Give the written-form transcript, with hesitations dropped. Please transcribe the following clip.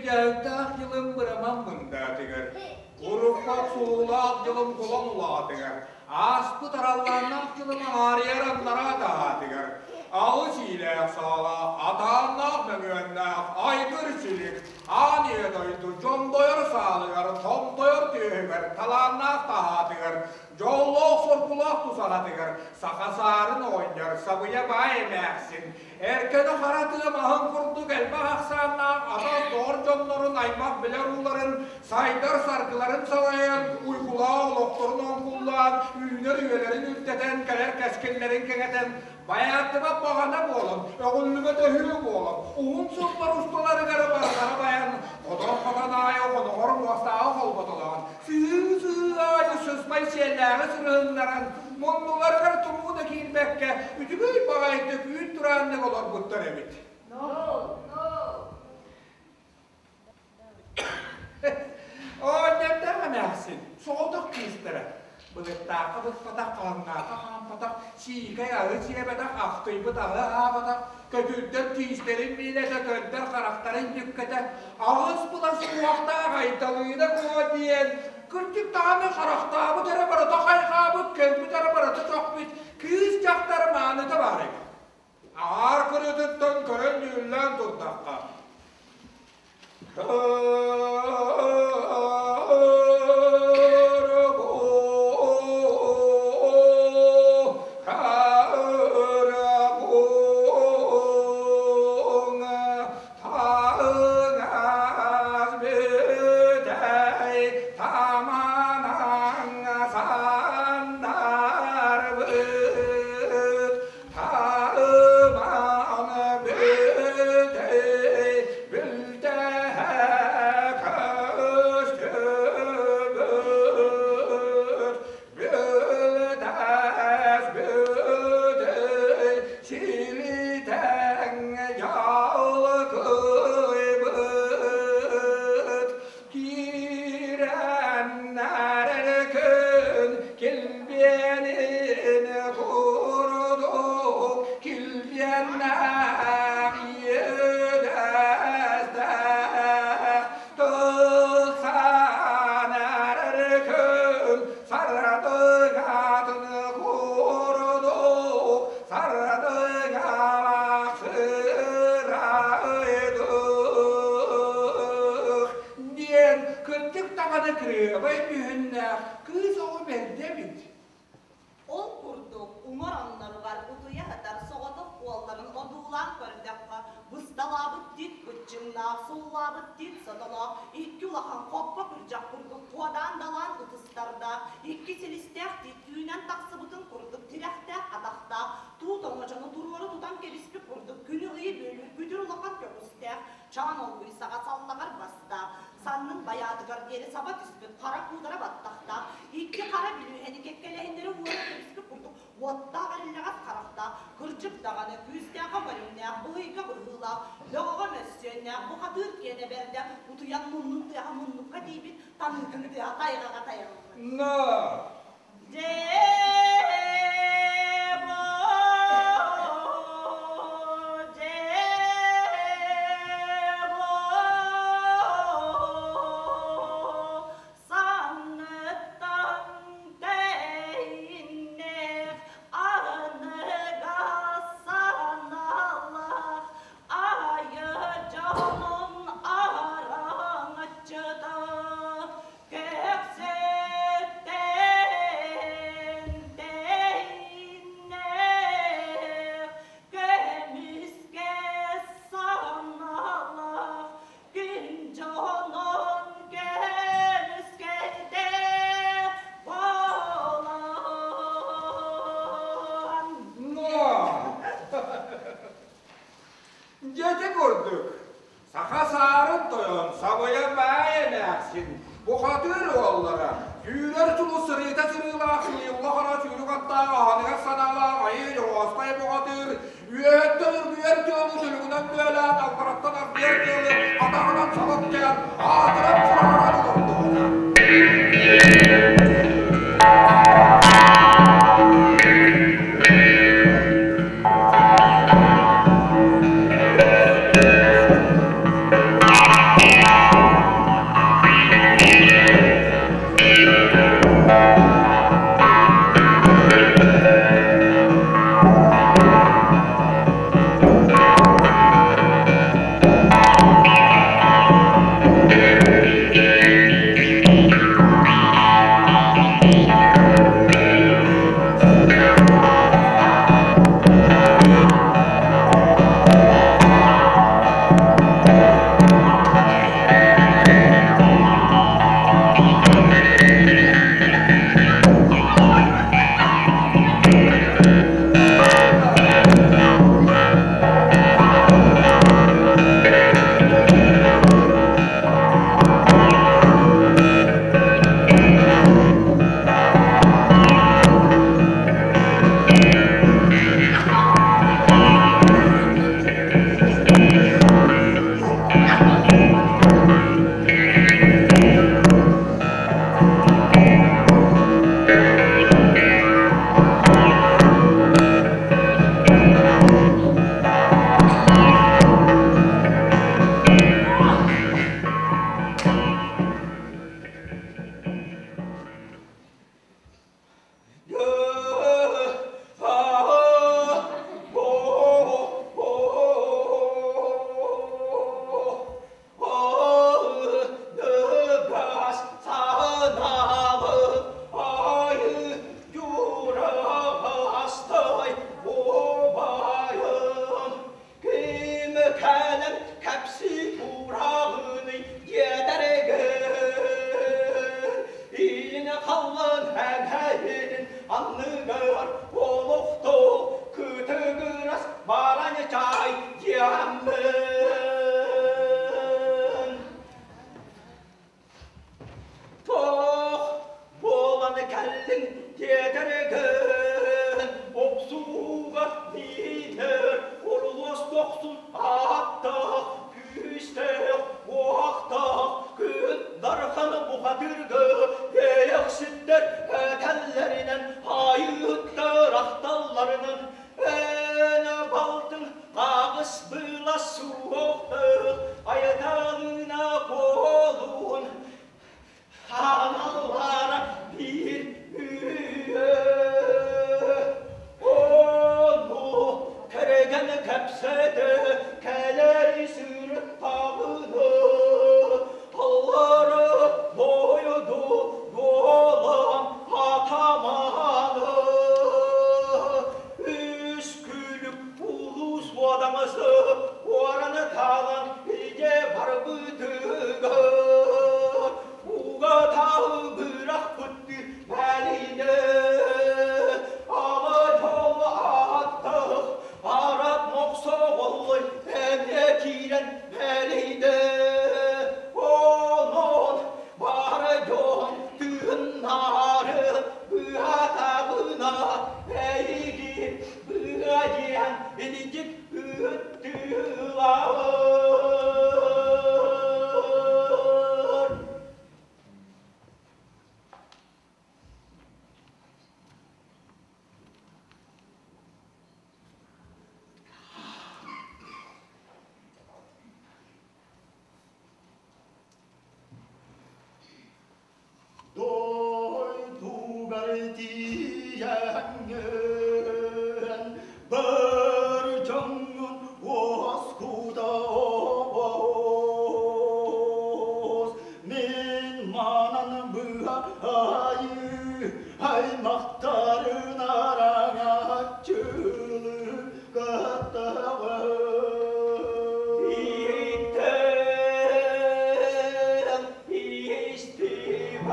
Былдьаһыктаах дьылым быраман мындаатыгар, урукку охсуһуулаах дьылым кулан улаатыгар, ааспыт араллааннаах дьылым аҥаарыйар аннараа таһаатыгар, алыс иилээх саалаах, атааннаах мөҥүөннээх айгыр силик, аан ийэ дойду дьондойор саалыгар, томтойор түөһүгэр, талааннаах таһаатыгар, дьоллоох-соргулаах тусаһатыгар саха саарын оҕонньор сабыйа баай эмээхсин Эркэни хара тыа маһын курдук элбэх ахсааннаах атас доҕор дьоннорун аймах билэр ууларын, сайдар саргыларын салайан, уйгулаах олохторун оҥкуллаан, үүнэр үйэлэрин үрдэтэн, кэлэр кэскиллэрин кэҥэтэн, байааттыбат баҕана буолан, өҕүллүбэт өһүө буолан, уһун сыллар усталарыгар барылара байан, хотон-хотон аайы хоноҕор муостааҕы холботолоон, сыһыы-сыһыы аайы сыспай сиэллээҕи сырыһыннаран, муннуларыгар тумуу да киирбэккэ, үчүгэй баҕайытык үүт турааннык олорбуттар эбит. Оонньордоох эмээхсин, соҕотох кыыстара, былыттаахха быкпатах, хаһыҥнаахха хаампатах, сиикэй аһы сиэбэтэх, ахтыйбыт аһы аһаабатах, көтүрдэр тиистэрин миилэтэ, көрдөр харахтарын дьүккэтэ, аҕыс былас уохтаах Айталыына Куо диэн кырдьык даҕаны харахтаабыт эрэ барыта хайҕаабыт, көрбүт эрэ барыта сөхпүт кыыс дьахтар мааныта баар эбит. Аҥаар кырыытыттан көрөн дьүүллээн турдахха, Килбиэнин курдук килбиэннээх иэдэстээх тыксан эрэр күн сардыгатын курдук сардыгалаах сырайдых диэн кырдьык даҕаны кырыабай дьүһүннээх кыыс оҕо бэрдэ эбит. Ол курдук уҥар онноругар утуйа сытар соҕотох уолларын одуулаан көрдөххө, бысталаабыт тит быччыҥнаах, суллаабыт тит сотолоох, икки улахан хоппо күрдьэх курдук куодаан-далаан ытыстардаах, икки силистээх тит үүнэн тахсыбытын курдук тирэхтээх атахтаах, туут оҥочону туруору тутан кэбиспит курдук күнү-ыйы бүөлүүр күтүр улахан көҕүстээх, чаан олгуй саҕа саллаҕар бастаах, саннын байаатыгар диэри саба түспүт хара куудара баттахтаах, икки хара бүлүүһэни кэккэлэһиннэри уора кэбиспит курдук уоттаах эриллэҕэс харахтаах, кырдьык даҕаны күүстээххэ көрүҥнээх, быһыйга быһыылаах, бөҕөҕө мөссүөннээх, бухатыыр киэнэ бэрдэ, утуйан муннун тыаһа муннукка тиийбит, таныытын тыаһа тайҕаҕа тайаммыт. Но! Кэпсэттэн. Бараммын Туох буолан кэллиҥ диэтэргин, охсууга иитэр урулуос дохсун ааттаах, күүстээх, уохтаах күн дархан бухатыырга иэйэхситтэр этэллэринэн, айыыһыттар ахталларынан эн балтыҥ аҕыс быыла суохтаах айаталыына буолуун хааллара биир үйэ ону кэрэгэн кэпсэтэ кэлэри сырыттаҕына аллара дойду дуолан атаманы үс күлүк улуус уодаҥасы уораны таалан илдьэ барбытыгар ууга таһыгырахпытты бэлине ала дьол ааттах арат мохсоҕоллой эмиэ киирэн бэлине онон бары дьон тыыннаары быһатабына эйигин быа диэн илдьит ыыттылар. Дойдугар тиийэҥҥин бар дьоҥҥун уоскута оҕус. Мин манан быһайыы аймахтарын араҥаччылыы кыттаҕын. Ииттэн истибэтим.